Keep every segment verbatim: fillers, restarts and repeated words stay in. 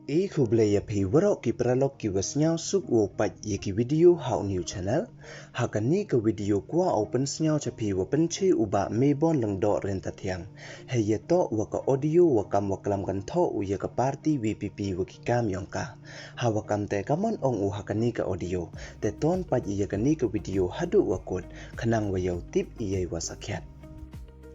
E khublei ya phi waroh ki paralok ki wa sniawsuk wow pait ya ki video ha u new channel. Ha kani ka video kwah o pynsniaw cha phi wa pynche u Bah Maybon Lyngdoh Ryntathiang. Hei ya toh wa ka audio wa kam wa klam kynthoh u ya ka party V P P wa ki kam yong ka. Ha wa kam te ka mon ong u ha kani ka audio. Te ton pait ya kani ka video haduh wa kut, khnang wa yow tip i yei wa sakhiat.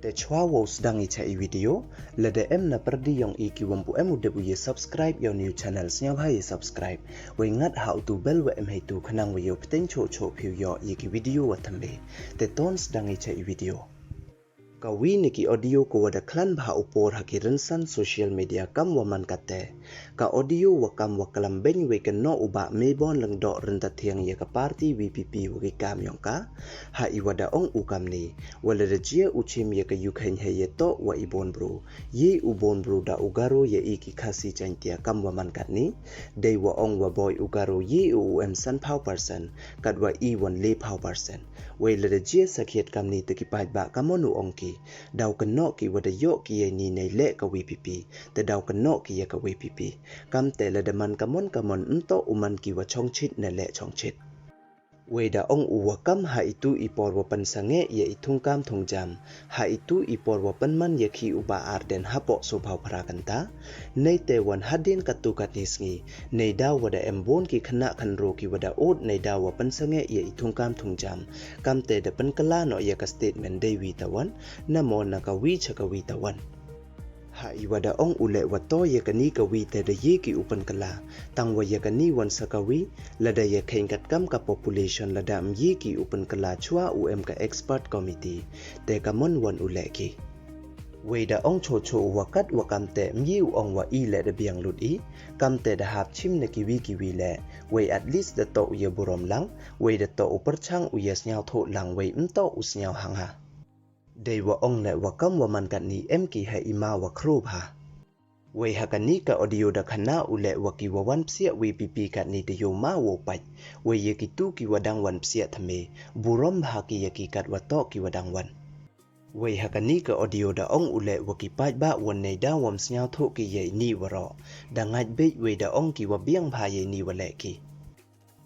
Te chwa wow sdang i cha i video, lada em na pyrdi yong i ki wam pu em u dep u ye subscribe ya u new channel, sniawbha ye subscribe. Wei ngat ha u tu bell wa em hei tu khnang wa yow pteng choh choh phi u yoh ya ki video wa thymme. Te ton sdang i cha i video. Ka wi na ki audio ka wa da khlan bha u por ha ki rynsan social media kam wa man kate. Ka audio wa kam wa klam beng wei kynnoh u Bah Maybon Lyngdoh Ryntathiang ya ka party V P P wa ki kam yong ka. Ha i wa da ong u kamni, wa lada jia u chim ya ka yukheiñ hei ya toh wa i bun bru. Ye u bun bru da u Garo ya i ki Khasi Jaiñtia kam wa man katni. Dei wa ong wa boi u Garo ye u em sanphaw percent, kat wa i wan lephaw percent. Wei lada jia sakhiat kamni te ki paidbah ka mon u ong ki. Daw kynnoh ki wa da yoh ki yei ni nei leh ka V P P, te daw kynnoh ki ya ka V P P. Kam te lada man ka mon ka mon, ym toh u man ki wa chongchit ne leh chongchit. Wei da ong u wa kam ha i tu i por wa pynsangeh ya i thungkam thungjam, ha i tu i por wa pynman ya ki u Bah Ardent hapoh soophaw phra kynta. Nei te wan hadien katu katni sngi, nei daw wa da em bun ki khynnah khynraw ki wa da ud, nei daw wa pynsangeh ya i thungkam thungjam. Kam te da pynkylla noh ya ka statement dei wi tawan, namo na ka wi cha ka wi tawan. Ha i wa da ong u leh wa toh ya kani ka wi te da ye ki u pynkylla, tang wa ya kani wan sa ka wi, lada ya kheiñ katkam ka population lada ym ye ki u pynkylla chwa u em ka expert committee, te ka mon wan u leh ki. Wei da ong choh choh u wa kat wa kam te ym ye u ong wa i leh da biang lut i, kam te da hap chim na ki wi ki wi leh, wei at least da toh u ya burom lang, wei da toh u pyrchang u ya sniawthoh lang, wei ym toh u sniaw hangha. Dei wa ong leh wa kam wa man katni em ki ha i ma wa khru bha. Wei ha kani ka audio da khana u leh wa ki wa wan psiah V P P katni te yow ma wow pait. Wei ya ki tu ki wa dang wan psiah thymme, burom bha ki ya ki kat wa toh ki wa dang wan. Wei ha kani ka audio da ong u leh wa ki paidbah wan nei daw wam sniawthoh ki ya i ni waroh. Da ngait beit wei da ong ki wa biang bha ya i ni wa leh ki.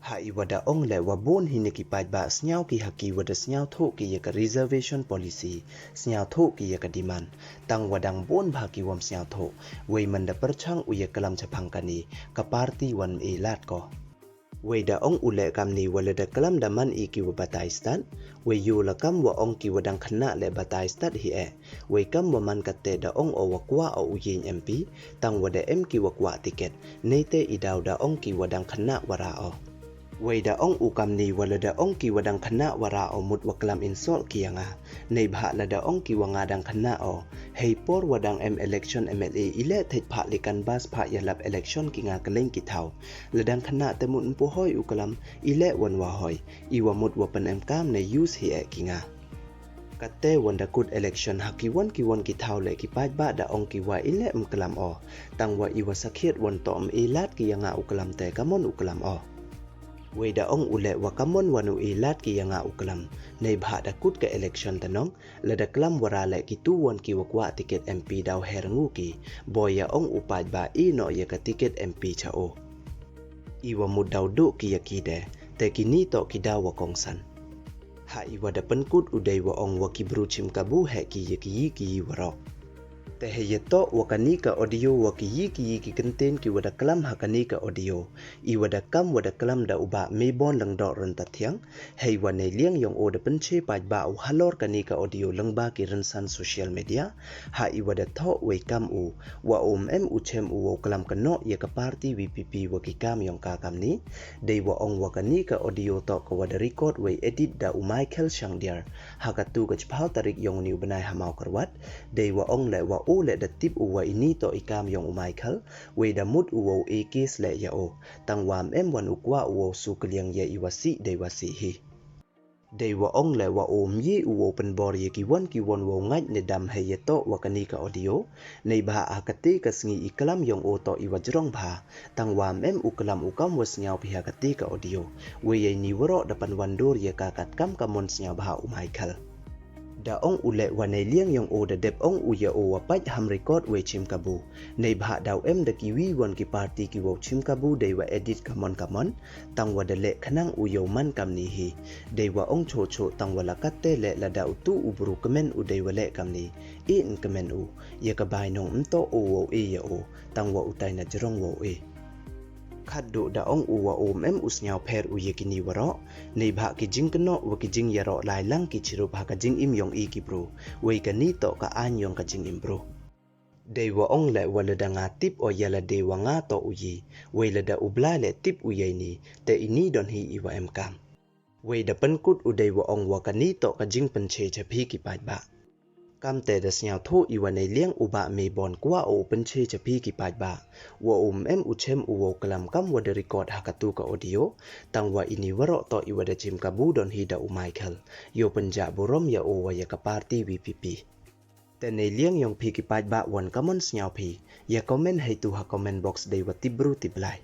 Ha i wa da ong leh wa bun hi na ki paidbah sniaw ki ha ki wa da sniawthoh ki ya ka reservation policy, sniawthoh ki ya ka demand. Tang wa dang bun bha ki wam sniawthoh, wei man da pyrchang u ya klam chaphang kani, ka party wan e lad ko. Wei da ong u leh kamni wa lada klam da man i ki wa batai stad, wei yow la kam wa ong ki wa dang khynnah leh batai stad hi eh. Wei kam wa man kate da ong o wa kwah o u yeng M P, tang wa da em ki wa kwah ticket, nei te i daw da ong ki wa dang khynnah wa rah o. Wei da ong u kamni wa lada ong ki wa dang khynnah wa rah o mut wa klam insult ki ya nga, nei bha lada ong ki wa nga dang khynnah o. Hei por wa dang em election M L A i leh thej pha likan bas pha ya lap election ki nga kylleiñ ki thaw. Lada dang khynnah te mut ym pu hoi u klam, i leh wan wa hoi, i wa mut wa pynemkam ne use hi eh ki nga. Kate wan da kut election ha ki wan ki wan ki thaw leh ki paidbah da ong ki wa i leh ym klam o. Tang wa i wa sakhiat wan toh ym e lad ki ya nga u klam te ka mon u klam o. Wei da ong u leh wa ka mon wan u e lad ki ya nga u klam. Nei bha da kut ka election te nong, lada klam wa rah leh ki tu wan ki wa kwah ticket M P daw her ngu ki. Boi ya ong u paidbah i noh ya ka ticket M P cha o. I wa mut daw duh ki ya ki de, te kini toh ki daw wa kongsan. Ha i wa da pynkut u dei wa ong wa ki bru chim kabu heh ki ya ki yi ki yi waroh. Te hei ya toh wa kani ka audio wa ki yi ki yi ki kyntien ki wa da klam ha kani ka audio. I wa da kam wa da klam da u Bah Maybon Lyngdoh Ryntathiang, hei wa nei liang yong o da pynche paidbah u halor kani ka audio lyngba ki rynsan social media. Ha i wa da thoh wei kam u, wa um em u chem u wow klam kynnoh ya ka party V P P wa ki kam yong ka kamni. Dei wa ong wa kani ka audio toh ka wa da record wei edit da u Michael Shangdiar. Ha katu ka chiphaw tarik yong u ni u bnai ha Mawkyrwat. Dei wa ong leh wa u leh da tip u wa ini toh i kam yong u Michael. Wei da mut u wow e case leh ya o. Tang wa ym em wan u kwah u wow su kylliang ya i wa sih dei wa sih hi. Dei wa ong leh wa um ye u wow pynbor ya ki wan ki wan wow ngait ne dam hei ya toh wa kani ka audio. Nei bha ha kate ka sngi i klam yong o toh i wa jrong bha. Tang wa ym em u klam u kam wa sniaw phi ha kate ka audio. Wei ya ini waroh da pynwandur ya ka kat kam ka mon sniaw bha u Michael. Da ong u leh wa nei liang yong o da dep ong u ya o wa pait ham record wei chim kabu. Neibhah daw em da ki wi won ki party ki wow chim kabu dei wa edit kamon kamon, tang wa da leh khnang u yow man kamni hi. Dei wa ong choh choh tang wa la katte leh lada u tu u bru kmen u dei wa leh kamni. E n kmen u, ya ka bai nong mto o wow e ya o, tang wa u tai na jrong wow e. Khatduh da ong u wa um em u sniaw pher u ya kini waroh, neibhah ki jingkynnoh wa ki jingyaroh lai lang ki chirup ha ka jingim yong i ki bru, wei kani toh ka aiñ yong ka jingim bru. Dei wa ong leh wa lada nga tip o ya lade wa nga toh u yi, wei lada u Blai leh tip u ya ini, te ini don hi i wa em kam. Wei da pynkut u dei wa ong wa kani toh ka jingpynche cha phi ki paidbah. Kamte da sniaw thoh i wa nei liang u Bah Meibon kwah o u pynche cha phi ki paidbah. Wa um em u chem u wow klam kam wa da record ha katu ka audio, tang wa ini waroh toh i wa da chim kabu don hi da u Michael. Yow pynjah burom ya o wa ya ka party V P P. Te nei liang yong phi ki paidbah won kamon sniaw phi, ya comment hei tu ha comment box dei wa tip bru tip Blai.